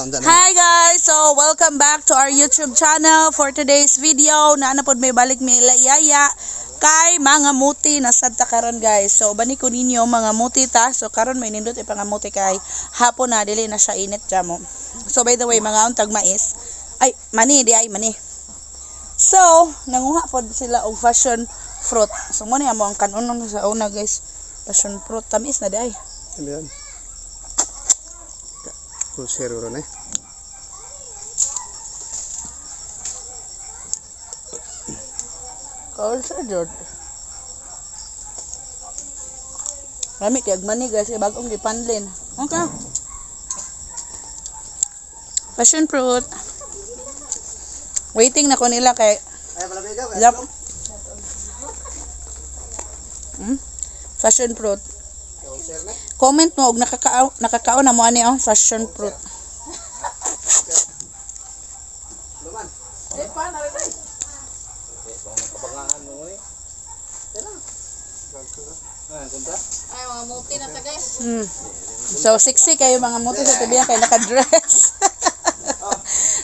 Unsa na? Hi guys! So, welcome back to our YouTube channel. For today's video, na pod may balik mi layaya kay mga muti na sad ta karon, guys. So, bani ko ninyo mga muti ta. So, karon may nindot ipangamuti kay hapon na, dili na siya init jamo. So, by the way, mga untag mais. Ay, mani di ay mani. So, nanguha pod sila og passion fruit. So, mo ni amo ang kanon sa una, guys. Passion fruit tamis na di ay. Ano yan? Pulsero ron eh. Kaol sa George. Rami kay mani, guys, kay bagong gipanlin. Okay. Passion fruit. Waiting na ko nila kay Ay, palabig ka. Yep. Passion fruit. Comment mo og nakakao na mo ani ang passion fruit. Luman. Ay, mga muti na ta, guys. So sexy kayo mga muti sa tibiyan kay naka-dress.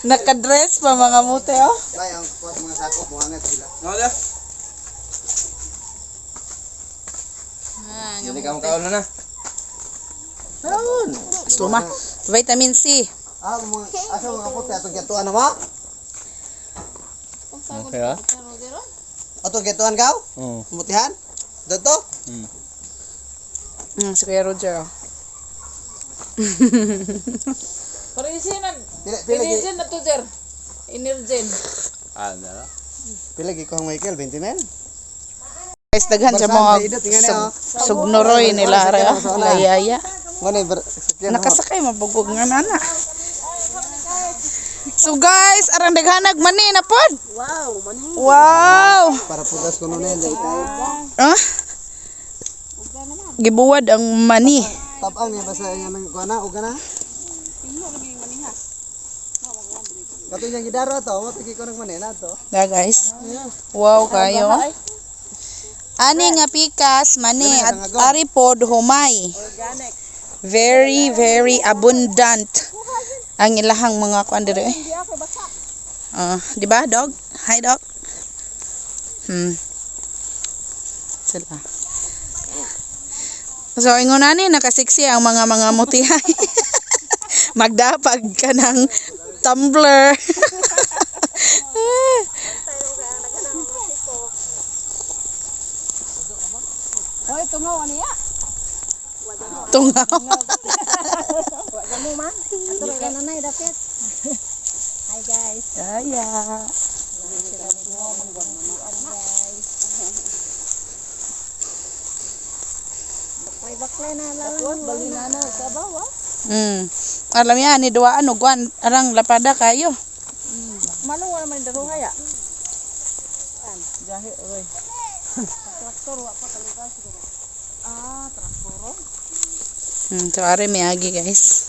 Naka-dress pa mga muti oh. Ay, ang kuwan mga sako, buhangin sila. Ah, Hindi ka makaon na na. Suma. Vitamin C. Ah, mga asa mga puti atong gituan na mo? Okay ah. Atong gituan kaw? Oo. Mutihan? Dito? Si Kuya Roger. Oh. Pero isi na, Pila pila gi energen na to, sir. Energen. Ano? pila gi kuhang Michael 20 mil. Guys, daghan sa mga sugnoroy nila ara oh. Layaya. Mo ni ber Nakasakay mabugog nga nana. So guys, arang daghanag mani na pod. Wow, mani. Wow. Para pugas kuno na yan dai tayo. Ah? Gibuwad ang mani. Tabang niya basta nga nang kuan na og na. Katong yang gidaro to, mo tigi ko nang manena to. Da guys. Wow kayo. Ani nga pikas mani at ari pod humay. Very very abundant ang ilahang mga kuan diri. Eh. Ah, di ba dog? Hi dog. Sila. So ingon ani nakasiksi ang mga mutihay. Magdapag ka ng tumbler. Hoy, tungaw ani ya. Tungaw. Ato ra nanay dapit. Hi guys. Kaya. May baklay na lalang. Balinana sa bawa. Alam yan, ni duwaan og kuan arang lapada kayo. Manong wala man daruha ya. Jahe oy. Traktor wa pa kalugas. Ah, traktor. So ari miagi, guys.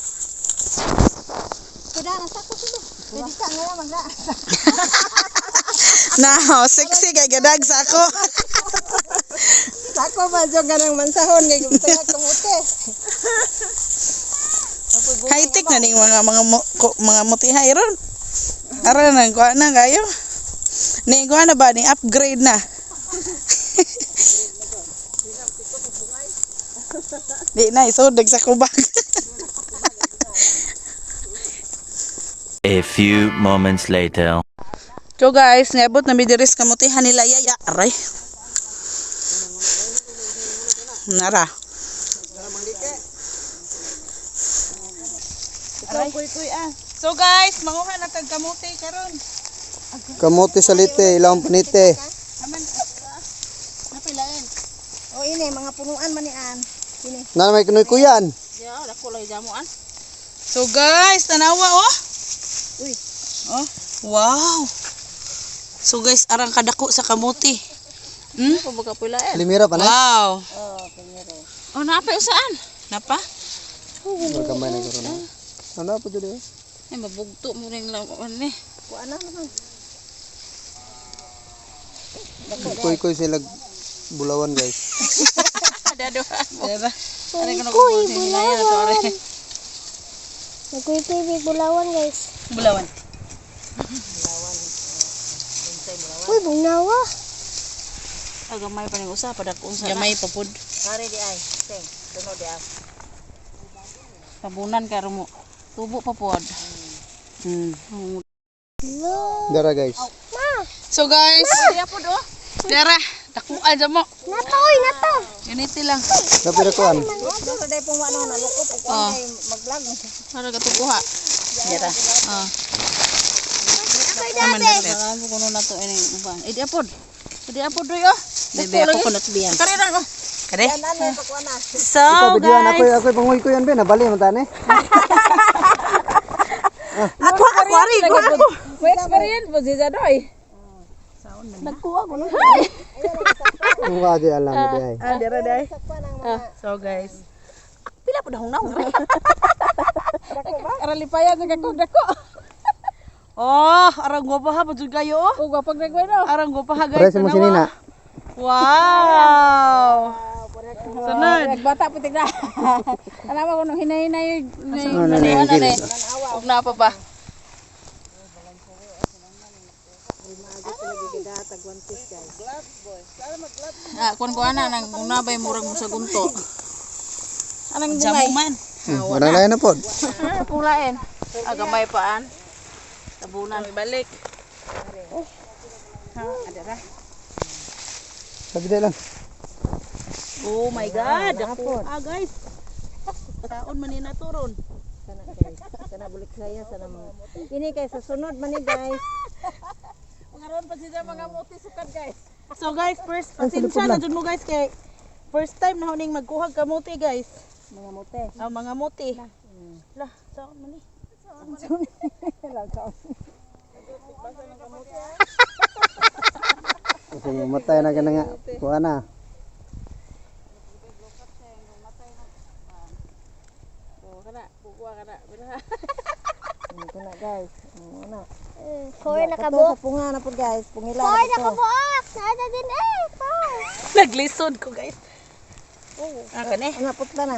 Kuda na sako sila. Pwede ka nga magla. Now, sexy kay gadag sa ako. Sako ba jud ganang mansahon kay gusto nga kamote. High tech na ning mga mutihay ron. Ara nang kuan na kayo. Ni kuan na ba ni upgrade na. Di na isod sa kubag. A few moments later. So guys, niabot na mi diri sa kamutihan nila yaya. Aray. Nara. Ikaw kuy-kuy ah. So guys, manguha na tag kamote karon. Kamote sa lite, ilang panite. Aman. Napilain. O ini mga punuan man ni an. Ini. Na may kunoy kuyan. Ya, dako lay jamuan. So guys, tanawa oh. Uy. Oh, wow. So guys, arang kadako sa kamote. Ko baga pula eh. Limira pa na. Wow. Oh, primero. Oh, napa usaan? Napa? Gamay na karon. Ano pa jud eh? Ay mabugto mo ring lawan ni. Kuan na naman. Kuy-kuy sila bulawan, guys. Dado. Diba? Kuy, bulawan. Nagkuy-kuy bulawan, guys. Bulawan. Uy, bugnawa. Agamay pa ning usa padak unsa. Gamay pa pud. Pare di ay. Sing, tunod di ay. Tabunan karon mo. Tubo pa pod. Dara, guys. So guys, dara, dakuan sa mo. Nato, oy, nato. Ganiti lang. Dapat kuan. Oh. Para katukuha. Dara. Oh. Ako'y Naman dati. dapat. Kuno na to ini uban. Eh di apod. Di apod doy oh. Bebe ako kunot biyan. Kare lang oh. Kare. So Ikaw videoan guys, ako, ako panguy ko yan be, nabali man tani. ako ako ari ko ako. May experience po si Jadoy. Nagkuha ko no. Kung ka di alam di ay. Ah, dara dai. So guys, pila po dahong naong. Aralipayan sa kakog dako. Oh, arang gwapa ha pud kayo oh. O gwapag nagwano. Arang gwapa ha guys. Pare mo sinina. Wow. Sunod. Nagbata po tigna. Alam mo kung hinay-hinay. Ano na na Ano na Ug na pa pa. Ah, kuan ko ana nang unabay murag mo sa gunto. Anang bungay. Jamuman. Wala na yan na pod. Pulain. Ah, gamay paan. Tabunan. Balik. Sabi dai lang. Oh my God. Ako. Ah, guys. Taon man ni naturon. Sana guys. Sana bulik saya sana mga. Kini kay sa sunod man ni guys. Ngaron pa sila mga muti sukad guys. So guys, first pasensya na jud mo guys kay first time na huning magkuhag kamote guys. Mga muti. Ah, mga muti. Lah, saon man ni? Kasi matay na ka na nga. Kuha na. Ito na guys. Ano na. Four na kabuok. Sa punga na po guys. Pungila Four na na po. kabuok. Sada din eh. Four. Naglisod ko guys. Ah, kani. Ano putla na.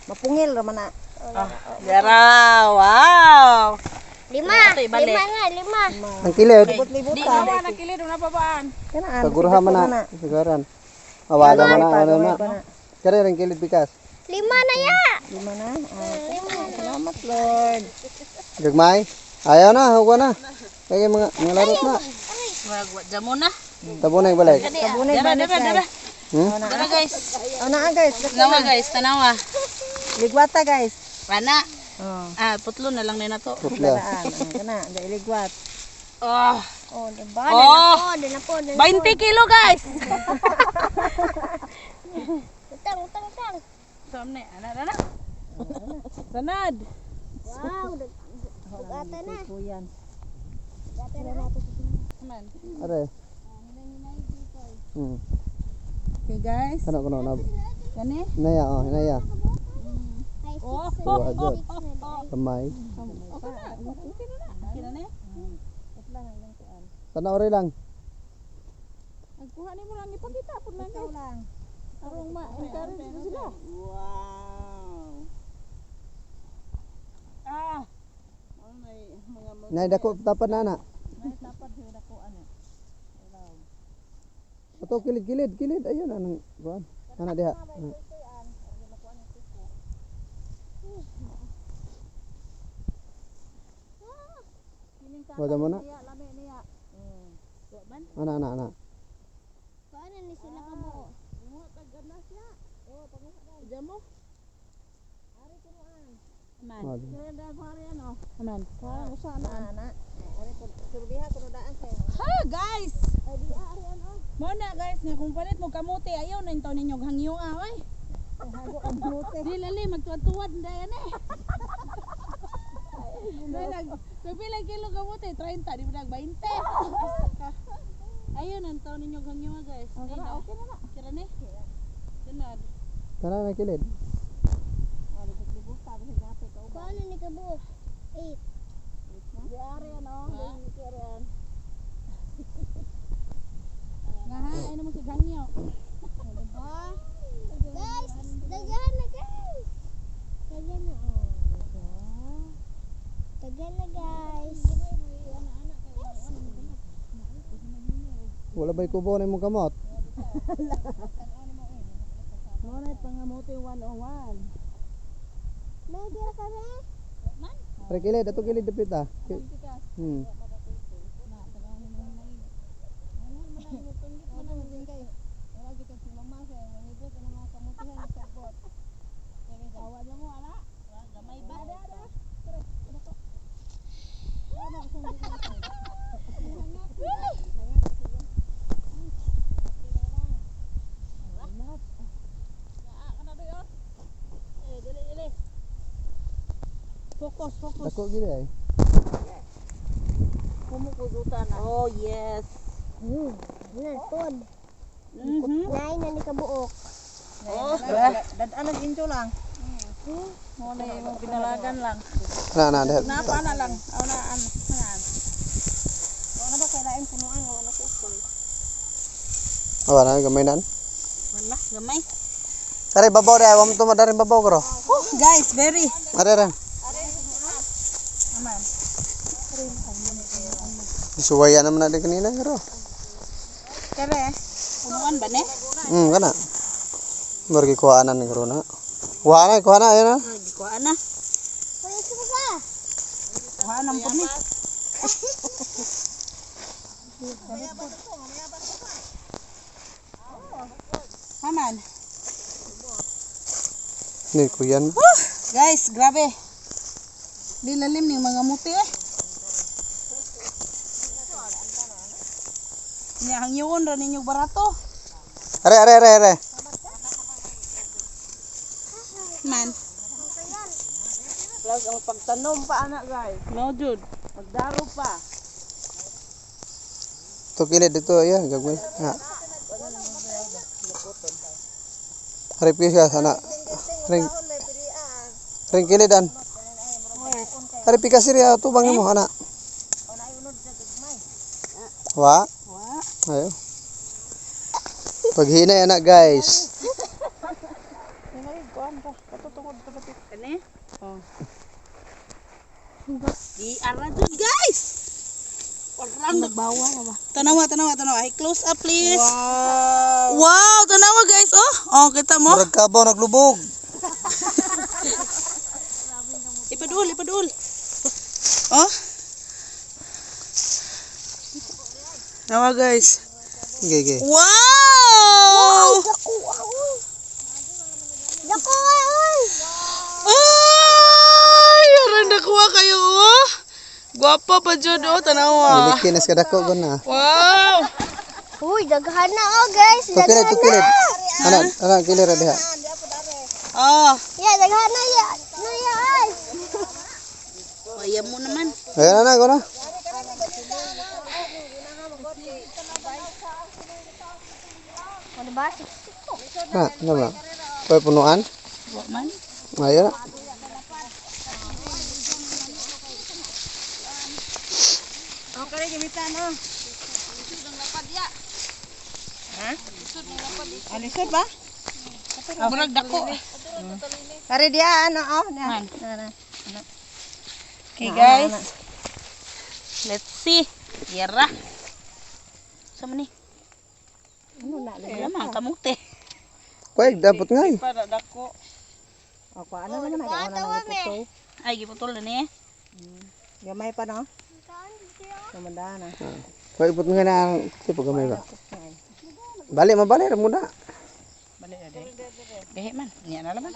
Mapungil ra man na. Ah, dara. Wow. Lima. Ito, ibalik. Lima nga, lima. Ang kilid. Libot-libot Di ta. na Kanaan. Paguraha man na. Siguran. Awaga man na, ano na. Kare ring kilid bikas. Lima na ya. Lima na. Ah, salamat Lord. Gagmay. Ayaw na, huwa na. Kaya mga mga larot na. Wag jamo na. Tabo na ibalik. Dara, dara, dara. Hmm? Dara guys. Oh naa guys. Tanawa guys, tanawa. Ligwata guys. Ana. Oh. Ah, putlo na lang na to. Putla. Daan. Oh, kana, dai ligwat. Oh, Oh, diba? Oh. Oh. Na po, na po, na po. 20 kilo guys. Utang, utang, utang. Saan na? Ana, ana. Sanad. Wow, bugata na. Kuyan. Bugata na. Are. Okay guys. Ano kuno na? Kani? Hinaya oh, hinaya. Ay, Oh. six Wa jud. na. Six na. Kamay. Okay na ni. Tanaw rin lang. Nagkuha nimo lang ipakita pud lang guys. Arong ma-encourage mo sila. Wow. Ah. Nay dako tapad na na. Ato kilid kilid kilid ayun anang kuan. Ana diha. Ana. Wala mo na. Ana ana ana. Paano ni sila kabuo? Jamo. Man. Oh, Man. Ana. Ari po surbiha kuno daan sa. Ha guys. Mo na guys nga kung palit mo kamote ayaw na intaw ninyo hangyo oy. Di lali magtuwad-tuwad na yan eh. Dahil nag kung pila kilo kamote 30 di ba nag 20. Ayun ang taon ninyo hangyo guys. Okay na na. Kira ni. Sunod. Tara na kilid. Paano ni kabuo? Eight. Nga ha, ay mo si hangyo. Guys, daghan na guys. Daghan na. Oh. Wala ba'y kubo na imong kamot? Mo na pangamuti 101. May dira kami. Are kilid, ato kilid dapit ah. Focus, focus. Dako gid ay. Kumukudutan na. Oh yes. Narpod. 9 na ni kabuok. Oh, dad-an ang injo lang. Mo na imong binalagan lang. Na na dahil. Na pa na lang. Aw na an. An. Wala ba kay lain punuan wala ko ukol. Awa na gamay nan. Wala, gamay. Are babaw dai, wam to madarin babaw kro. Oh, guys, very. Are ra. Aman. Suwaya naman na di kanina kro. Kere. Punuan ba ne? Kana. Murgi kuhaanan ni kro na. Kuha na, kuha na, ayun na. Di ko ana. Wala sa ka. Kuha nang pud ni. Aman. Ni kuyan. Guys, grabe. Di lalim ning mga muti eh. Nya hangyon ra ninyo barato. Are are are are. Man. Plus ang pagtanom pa ana guys. No jud. Magdaro pa. To kilid dito ayan, gagmay. Ha. Are pisa sana. Ring. Ring kilidan. Are pikas iri tubang mo ana. Wa. Wa. Ayo. Paghinay ana guys. Kani? Oh. Di ara jud guys. Orang nagbawa na ba? Tanawa, tanawa, tanawa. Ay, close up please. Wow. Wow, tanawa guys. Oh, oh kita mo. Murag kabaw naglubog. Ipadul, ipadul. Oh. Nawa guys. Okay, okay. Wow! Dako oy. Dako oy. Ay, aran nakuha kayo oh. Gwapa pa jud oh, tanawa. Nilikinas ka dako gon na. Wow! Uy, daghan na oh guys. To kilid, Daghan to na. kilid. Ana, ana kilid ra diha. Oh, Ya, daghan na ya. Na ya ay. kaya mo naman. Ayan ana, go na. Ano ba? Ha, ano ba? Pwede punuan? Wa man. Ayan na. Okay, gamitan oh. Ha? Alisod ba? Murag dako. Kare dia ano oh. Na. Na, na. Okay guys. Let's see. Yara. Sa man ni? Ano na Wala man kamote. Kuy, dapat nga eh. Para dako. O ko ano naman na na nagputo. Ay giputol na ni. Gamay pa no. Tumanda na. Kuy, put nga na tipo gamay ba. Balik mabalik ra muna. Balik na dai. Gahi man. Niya na laman.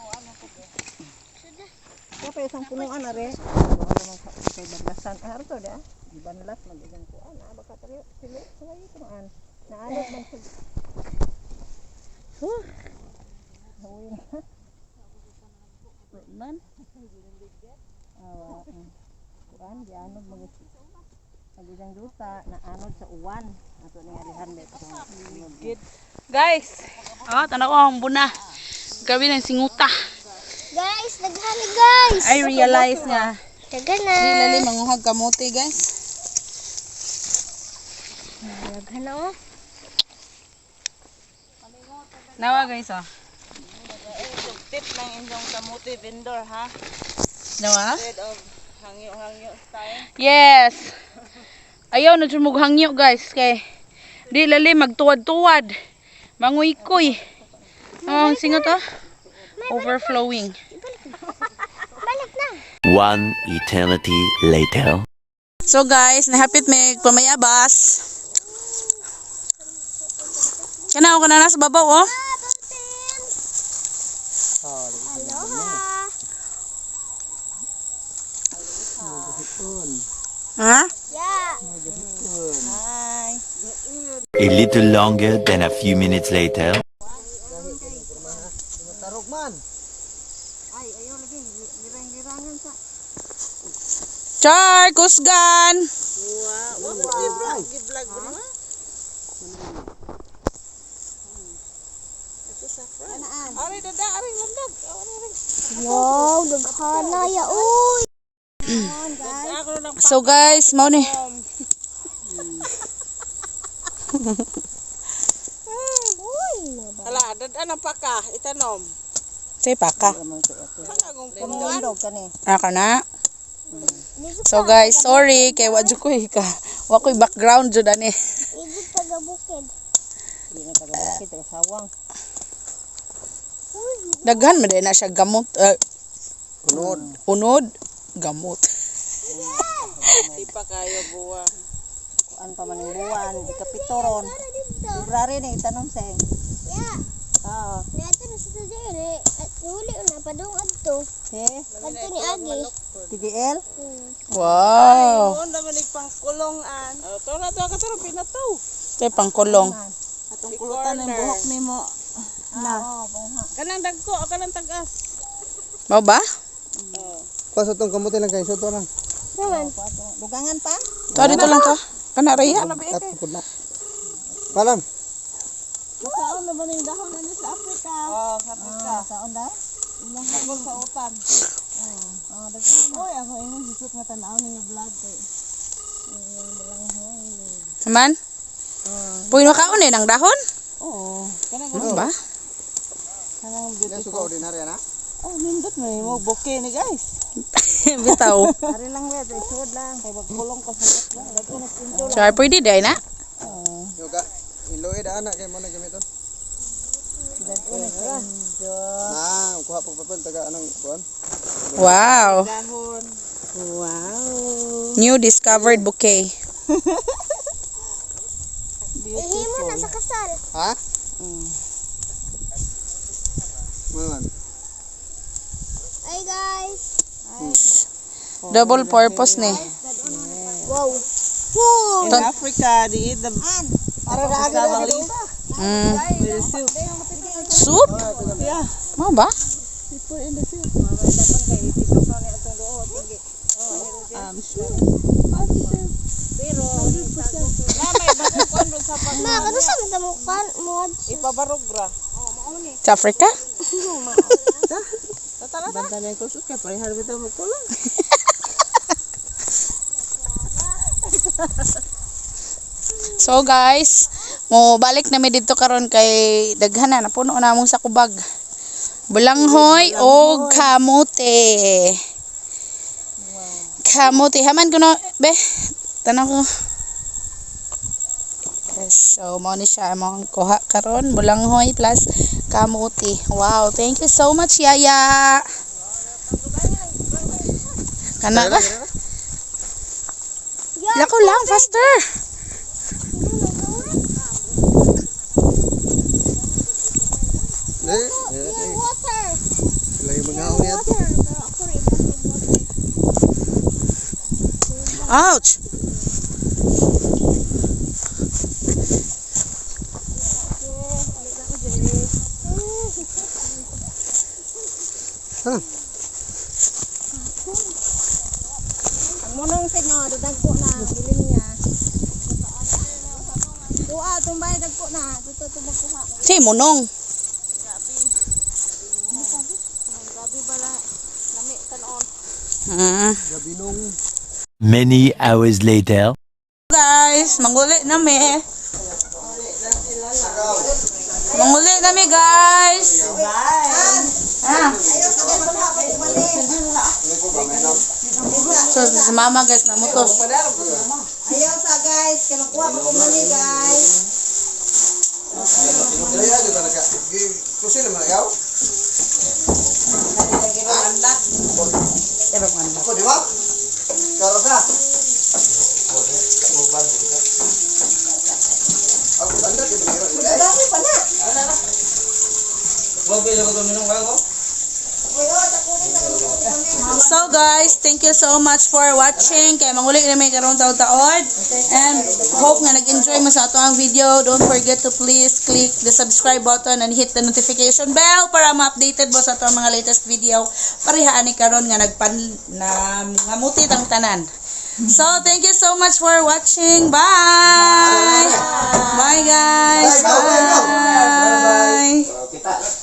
Kaya pa isang punuan are. Kay baglasan ah to da. Gibanlas mag isang kuan ah baka tayo sila sila punuan. Naanod man sa Huh. Uy na. Man. Awa. Kuan gianod mag mag isang duta naanod sa uwan. Ato ni alihan dito. Guys. Oh, tanaw ko ang buna. Grabe ng singuta. Guys, daghan na guys. I realize nga. Daghan na. Di lalim manguhag kamote guys. Daghan na oh. Nawa guys oh. Tip lang inyong kamuti vendor ha. Nawa? Instead of hangyo-hangyo style. Yes. Ayaw na jud hangyo guys kay Di lali magtuwad-tuwad. Manguykoy. Oh, ang singot oh. Overflowing. Balik na. One eternity later. So guys, nahapit may pamayabas. Kana ako na nasa babaw oh. Aloha. Ha? Yeah. Hi. A little longer than a few minutes later. Tarok man. Ay, ayo lagi girang-girangan sa. Char, kusgan. Wow, daghana ya uy. So guys, mao ni. Uy. Ala, dad ang paka itanom. Say paka. Pundog kani. Ah, kana. So guys, sorry kay wa jud koy ka. Wa koy background jud ani. Igit taga bukid. Di na taga bukid, taga sawang. Daghan man na siya gamot Unod. unod gamot. Di pa kayo buwa. Kuan pa man ang buwan, ikapitoron. February na itanom sa. Yeah. Oo. Nato na sa dere at huli na padung adto. He, Adto ni Agi. TGL? Wow. Oh, to na to ka to pinataw. Say pangkulong. Atong kulutan ng buhok nimo. Na. Kanang dagko, kanang tagas. Mao ba? Paso tong kamote lang kayo. Soto lang. Naman. Dugangan pa? To dito lang to. Kana raya. At pud na. Palam. Kaon na ba ning dahon ani sa Africa? Oh, sa Africa. Kaon da? Imong sa utan. Oh, dagko. Oy, ako imong gisut nga tan-aw ning vlog kay. Man? Puy no kaon eh ng dahon? Oo. Kanang Ano ba? kanang Yan suka ordinarya na. Oh, nindot man mo bouquet ni guys. Bitaw. Ari lang we, isod lang kay magkulong ko sa dagko na pinto. Char pwede day na. Yoga. Iloid ana kay mo na gamiton. Dagko na pinto. Na, kuha pag papel taga anong kuan? Wow. Dahon. Wow. New discovered bouquet. Ihimo na sa kasal. Ha? Man. Ay guys. Double purpose ni. Wow. Wow. In Africa, they eat the cassava leaf with the soup. Soup? Yeah. Mao ba? They put in the soup. I'm sure. Positive. 100%. Ma, kano sa man mo kan mo? Sa Africa? Banta na yung kusot kaya parehar bitaw mo kulang. So guys, mo balik na mi didto karon kay daghan na napuno na among sakubag. Bulanghoy og kamote. Kamote haman kuno be. Tanaw ko. Yes, so mao ni siya among kuha karon bulanghoy plus kamote. Wow, thank you so much Yaya. Kana ba? Lakaw lang faster. Eh, Water. sila yung mga niya. Water. Pero ako rin water. Ouch. Ang munong tingo, dagko na, bilin niya. Kuha, tumbay, dagko na. Dito tumagkuha. Si Munong. Gabi bala, lami tanon. Gabinong. Many hours later. Guys, manguli na mi. Manguli na mi, guys. Ah. So, si mama guys, namutos. Ayaw sa guys, kaya makuha pa ko mani guys. Kusin naman ikaw? Ako, di ba? Ikaw, Rosa. Ako, anda, di ba? Dami pa na. So guys, thank you so much for watching. Kaya manguli na may karong taon-taon. And hope nga nag-enjoy mo sa ato ang video. Don't forget to please click the subscribe button and hit the notification bell para ma-updated mo sa ato ang mga latest video. Parehaan ni karon nga nagpan na ngamuti tang tanan. So, thank you so much for watching. Bye! Bye guys! Bye, bye, bye. Bye! Kita.